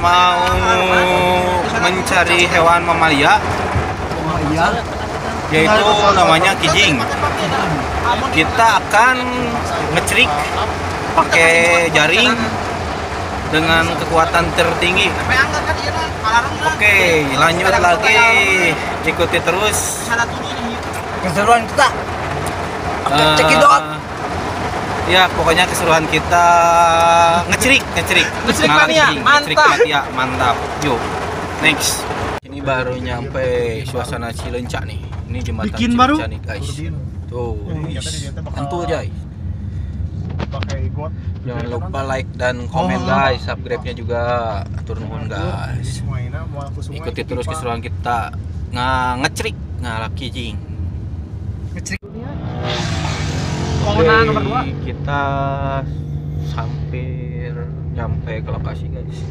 mau mencari hewan mamalia, yaitu namanya kijing. Kita akan ngecerik pakai jaring dengan kekuatan tertinggi. Oke, lanjut lagi, ikuti terus keseruan kita. Cekidot. Ya, pokoknya keseruan kita ngecerik mania, mantap. Mantap. Yuk, next. Ini baru nyampe suasana Cileunca nih. Ini jembatan bikin Cileunca baru nih, guys. Tuh, mantul, guys. Jangan lupa like dan komen, guys. Subscribe-nya juga. Atur nuhun, guys. Ikuti terus keseruan kita ngecerik, ngalap kijing. Ngecerik. Oke, kita hampir nyampe ke lokasi, guys.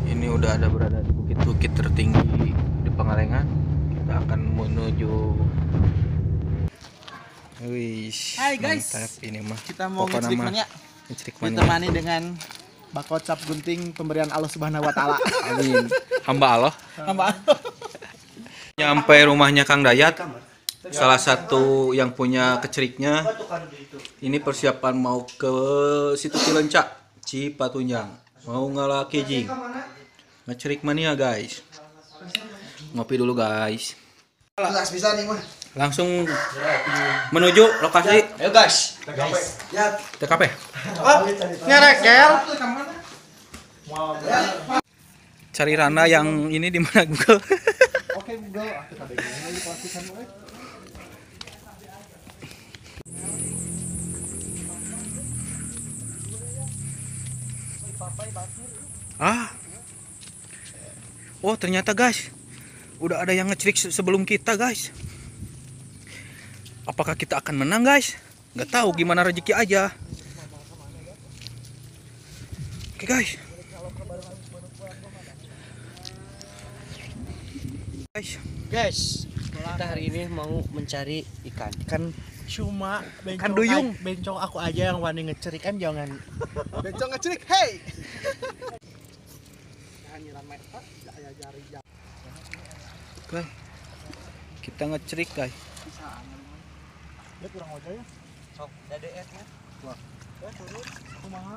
Ini udah ada berada di bukit-bukit tertinggi di Pangalengan. Kita akan menuju. Wih, hai guys. Mantap ini mah. Kita mau ngecerik mania. Ditemani dengan bako cap gunting pemberian Allah Subhanahu wa taala. Amin. Hamba Allah. Hamba Allah. Nyampe rumahnya Kang Dayat. Salah satu yang punya keceriknya. Ini persiapan mau ke situ Cileunca, Cipatunjang. Mau ngalah kijing. Ngecerik mania, guys. Ngopi dulu, guys. Langsung menuju lokasi. Ayo, guys. TKP. Oh, ngerekel. Cari Rana yang ini di mana Google? Oke, Google. Ah. Oh, ternyata guys, udah ada yang ngecerik sebelum kita, guys. Apakah kita akan menang, guys? Nggak tahu, gimana rezeki aja. Oke, guys. Guys, kita hari ini mau mencari ikan. Ikan cuma ikan duyung. Bencong aku aja yang wani ngecerik kan, jangan. Bencong ngecerik, hey. Oke. Kita ngecerik, guys. Ya kurang aja ya. Sok DDR-nya. Wah. Ya turun kumaha.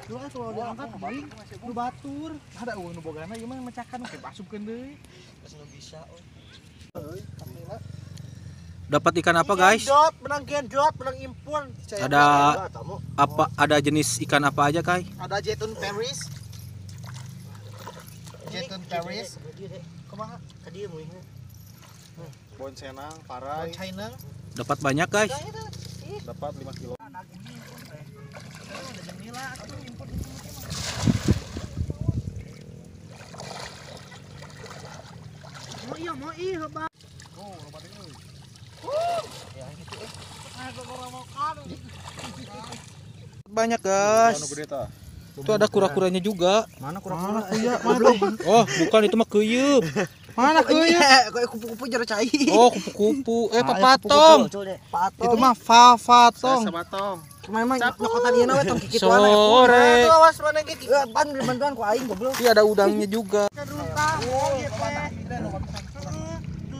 Lu atuh diangkat deui. Nu batur. Ada eueuh nu bogana ieu mah mecakan oke asupkeun deui. Geus nu bisa euy. Euy, alhamdulillah. Dapat ikan apa, guys? Gendot, menang gendot, menang impun. Ada apa, ada jenis ikan apa aja, Kai? Ada zaitun Paris. Zaitun Paris. Kumaha? Ka dieu meuhna. Boncenang, parai. Boncenang. Dapat banyak, guys. Dapat 5 kilo. Mau iya, Bang. Oh, loba deui. Ya gitu eh. Banyak, guys. Itu ada kura-kuranya juga. Mana kura-kura? Mana? Oh, bukan, itu mah keyeup. Mana keyeup? Kayak kupu-kupu jero cai. Oh, kupu-kupu. Papatong. Itu mah fafatong. Sabatong. Kemarin mah nyokotan ieu we tong kikituan. Sore. Awas mana gigi. Pan bantuan ku aing goblok. Iya, ada udangnya juga. Tuh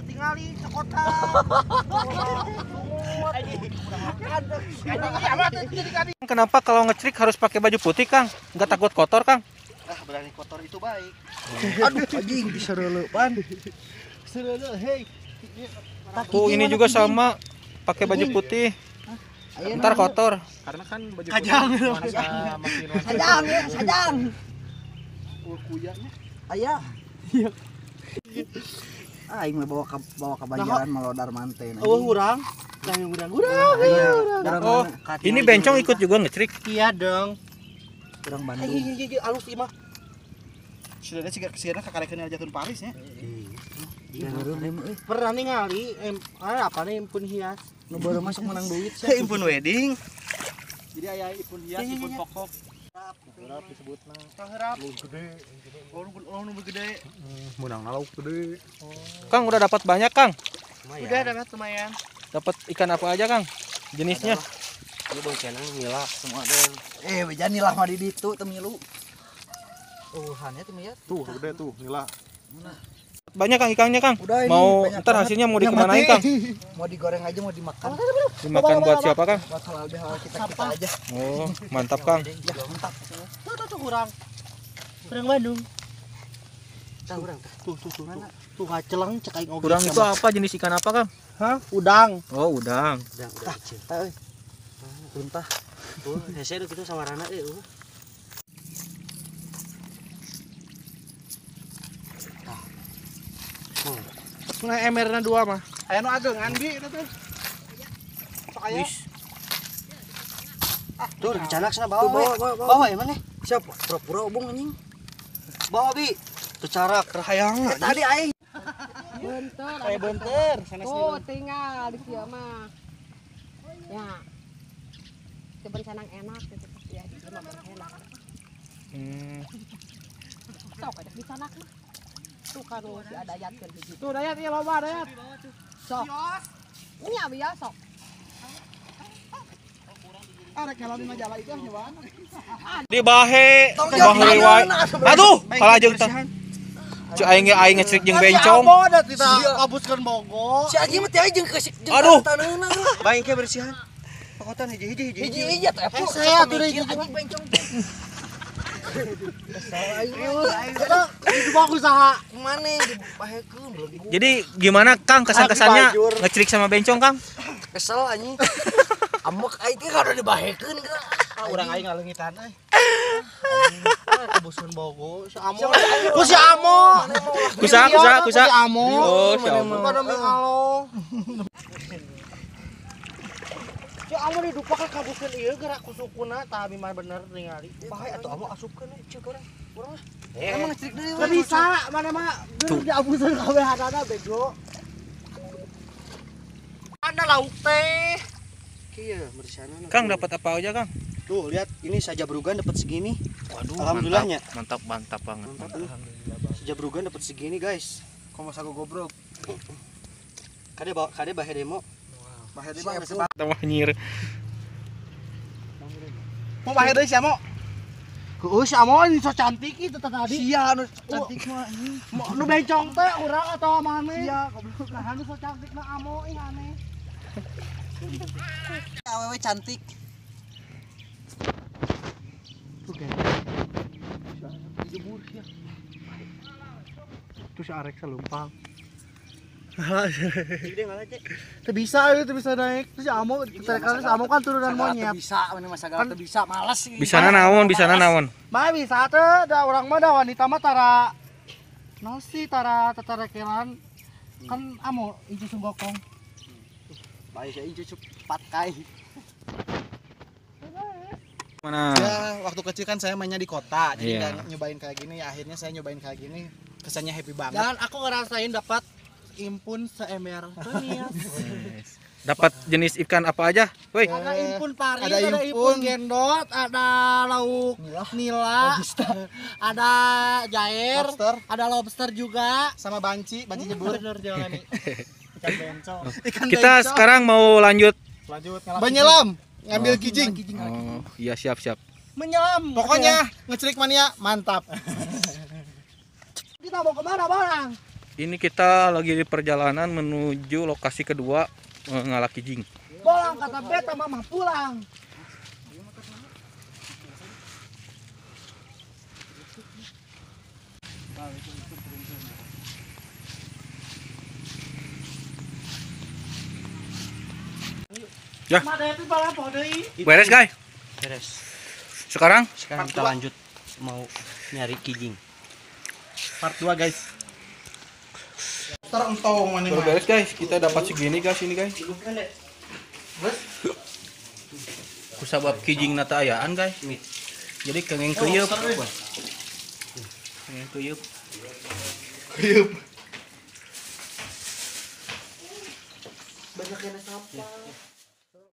tingali cokotan. Kenapa kalau ngecerik harus pakai baju putih, Kang? Nggak takut kotor, Kang? Ah, berani kotor itu baik. Aduh, anjing bisa reulepan. Sereuleuh, hei. Tuh, ini juga sama pakai baju putih. Ntar kotor. Karena kan baju Kajang. putih makin Sajang ya, sajang. Kuyanya. Aya. Aing mah bawa ke Banjaran malodar manten. Oh, urang. Urang. Oh, ini bencong ikut juga ngecerik. Iya dong. Urang Bandung. Iya, alus ieu mah. Sudah siga kesieuna kakarekeun jatun Paris nya. Iya, Pernah ningali apa nih impun hias. Nu baru masuk menang duit sih. Impun wedding. Jadi aya impun hias, impun pokok. Heurap disebutna. Heurap. Lu gede. Oh, nu gede. Menang lauk gede. Kang udah dapat banyak, Kang? Udah dapat lumayan. Dapat ikan apa aja, Kang? Jenisnya? Ini bang cenang nilak semua deh. Bejan nilah mah di ditu teu milu. Uhannya tuh ya. Tuh gede tuh, nila. Banyak Kang ikannya Kang. Udah, mau ntar hasilnya mau dikemanain Kang? Mau digoreng aja, mau dimakan. Dimakan buat siapa Kang? Buat halal bihalal kita aja. Oh, mantap Kang. Ya, mantap. Tuh kurang. Kurang Bandung. Kurang tuh. Tuh hacelang cek aing oge. Kurang itu apa jenis ikan apa Kang? Hah? Udang. Oh, udang. Udang kecil. Tah euy. Runtah. Oh, hese kitu sawarana euy. Nah, emerna 2 mah. Aya nu ageungan bi eta teh. Sok aya. Tuh dicanak sana bawa. Bawa ya maneh? Siap, pura-pura obong anjing. Bawa bi. Tuh carak hayang. Tadi aing. Bentar. Kayak bentar sana sini. Tuh tinggal di kieu mah. Ya. Coba canang enak gitu ya, di mah enak. Sok ada di canak mah. Tuh kan si ada Dayat kan hiji. Tuh Dayat ieu loba Dayat. Sok. Nya biasa sok. Arek kalau dina jala itu nyobaan. Di bahe, bahe wae. Aduh, kalah jeung teh. Cek aing ge aing ngecerik jeung bencong. Kabuskeun bogo. Si anjing mah teh jeung keusik jeung taneuna. Bae ke bersihan. Pakotan hiji-hiji hiji. Hiji teh. Saya atuh deui anjing bencong. Jadi gimana Kang kesan-kesannya ngecerik sama bencong Kang? Kesel anjing. Amok aing teh kada dibahekeun geura. Urang aing ngaleungitan euy. Kebusun bogo si Amo. Ku si Amo. Kusa. Si Amo. Oh, si Amo. Kada mingalo. Si Amo didupakeun kabuskeun ieu geura ku sukuna tah abi mah bener ningali. Bahe atuh Amo asupkeun ceuk urang. Urang mah. Emang ngecerik deui. Teu bisa, mana mah geus diabuseun kabehanana bego. Ana lauk teh. Iya, bersihana. Kang dapat apa aja, Kang? Tuh, lihat ini sajabrugan dapat segini. Waduh, alhamdulillahnya. Mantap banget. Mantap, alhamdulillah. Sajabrugan dapat segini, guys. Komo sago gobrok. Kade bawa kade bahe demo. Bahe deui Bang. Tambah nyir. Mau bahe deui sia mo. Heueuh si Amo ini so cantik itu tadi. Sia nu cantik mah. Nu bencong teh urang atawa maneh? Sia goblok. Nah, nu so cantik mah Amo ih aneh. Awewe cantik. Tuh guys. Dijebur sia. Tuh si Arek salumpang. Teu bisa ieu teu bisa naik. Terus si Amo terekan si Amo kan turunan monyet. Teu bisa mana mah sagala teu bisa males. Bisana naon, Mah bisa teh da urang mah da wanita mah tara naon sih tara tatarekelan kan Amo incu sunggokong. Bae sia incu cepat kai. Mana? Ya, waktu kecil kan saya mainnya di kota, jadi nggak nyobain kayak gini. Akhirnya saya nyobain kayak gini, kesannya happy banget. Dan aku ngerasain dapat impun seember. Yes. Dapat jenis ikan apa aja? Woi. Ada impun pari, ada impun gendot, ada lauk nila, ada jair, lobster. Ada lobster juga, sama banci jebur. Bener, ikan bencong. Ikan kita bencong. Sekarang mau lanjut menyelam, ngambil kijing. Oh, iya siap. Menyelam. Pokoknya ngecerik mania mantap. Kita mau kemana, Bang? Ini kita lagi di perjalanan menuju lokasi kedua ngalak kijing. Pulang kata beta mama pulang. Ya. Beres, guys. Beres. Sekarang kita lanjut mau nyari kijing. Part 2, guys. Baru beres guys, kita dapat segini guys ini guys. Kusabab kijing nata ayaan guys. Jadi kenging keyeup. Kenging keyeup. Keyeup. Banyak yang sampah.